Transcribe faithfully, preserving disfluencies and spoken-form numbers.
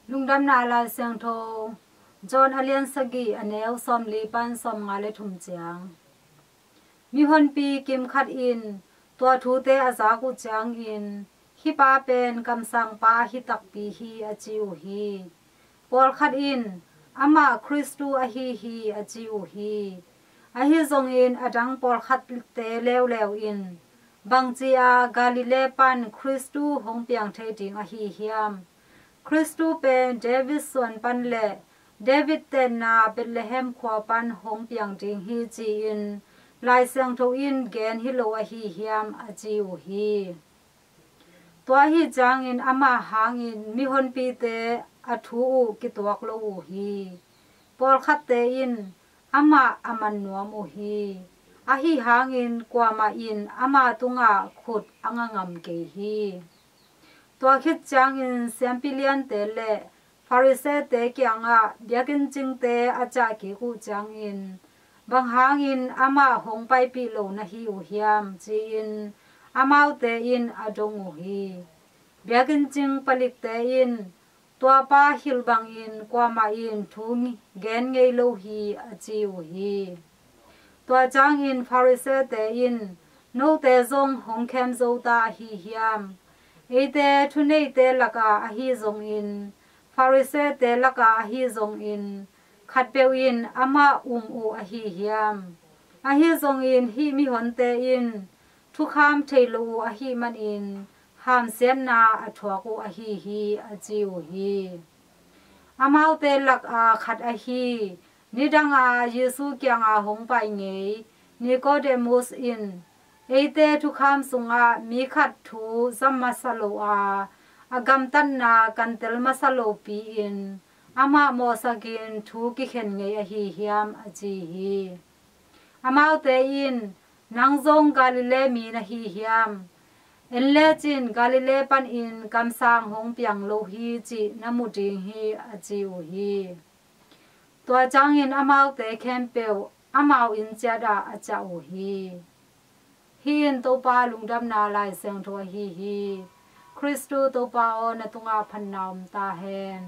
Lungdamna Lai Siangtho, John a lian sagih, a neu sawmli pan sawmnga le thum ciang. Mihonpi kimkhat in tua thute a zak uh ciangin, "Hih pa pen kamsangpa ahi takpi hi," a ci uh hi. Pawlkhat in, "Amah Khristu ahi hi," a ci uh hi. Ahi zongin a dang pawlkhatte leuleu in, "Bangci-a Galilee pan Khristu hong piang thei ding ahi hiam? Khristu pen David suan pan le David tenna Bethlehem khua pan hong piang ding hi, ci-in Lai Siangtho in gen hi lo ahi hiam?" a ci uh hi. Tua ahi ciangin amah hangin mihonpite a thu uh kituak lo uh hi. Pawlkhatte in, "Amah a man nuam uh hi. Ahi hangin kuamah in ama tungah khut a nga ngam kei hi." Tua khit ciangin siampi liante le Farisee-te kiangah biakinn cingte a ciah kik uh ciangin, "Bang hangin amah hong paipih lo na hi uh hiam?" ci-in amaute in a dong uh hi. Biakinn cing palikte in, "Tua pa hilh bangin kuamah in thu gen ngei lo hi," a ci uh hi. Tua ciangin Farisee-te in, "Note zong hong khem zo ta ahi hiam? Eite thuneite lakah ahi zongin, Farisee-te lakah ahi zongin, khatpeuh in amah um uh ahi hiam? Ahi zongin hih mihonte in thukham thei lo uh ahih manin hamsiatna a thuak uh ahi hi," a ci uh hi. Amaute laka khat ahi, nidanga Jesu kianga hong pai ngei Nicodemus in, "Eite thukham sungah mi khat thu zam masa lo a, a gamtatna kan tel masa lopi-in amah mawhsakin thu kikhen ngei ahi hiam?" a ci hi. Amaute in, "Nang zong Galilee mi na hi hiam? En lecin Galilee panin kamsang hong piang lo hi cih na mu ding hi," a ci uh hi. Tua ciangin amaute khempeuh amau inn ciatah a ciah uh hi. Hih in Topa Lungdamna Lai Siangtho ahi hi. Khristu Topa aw, na tungah phatna om ta hen.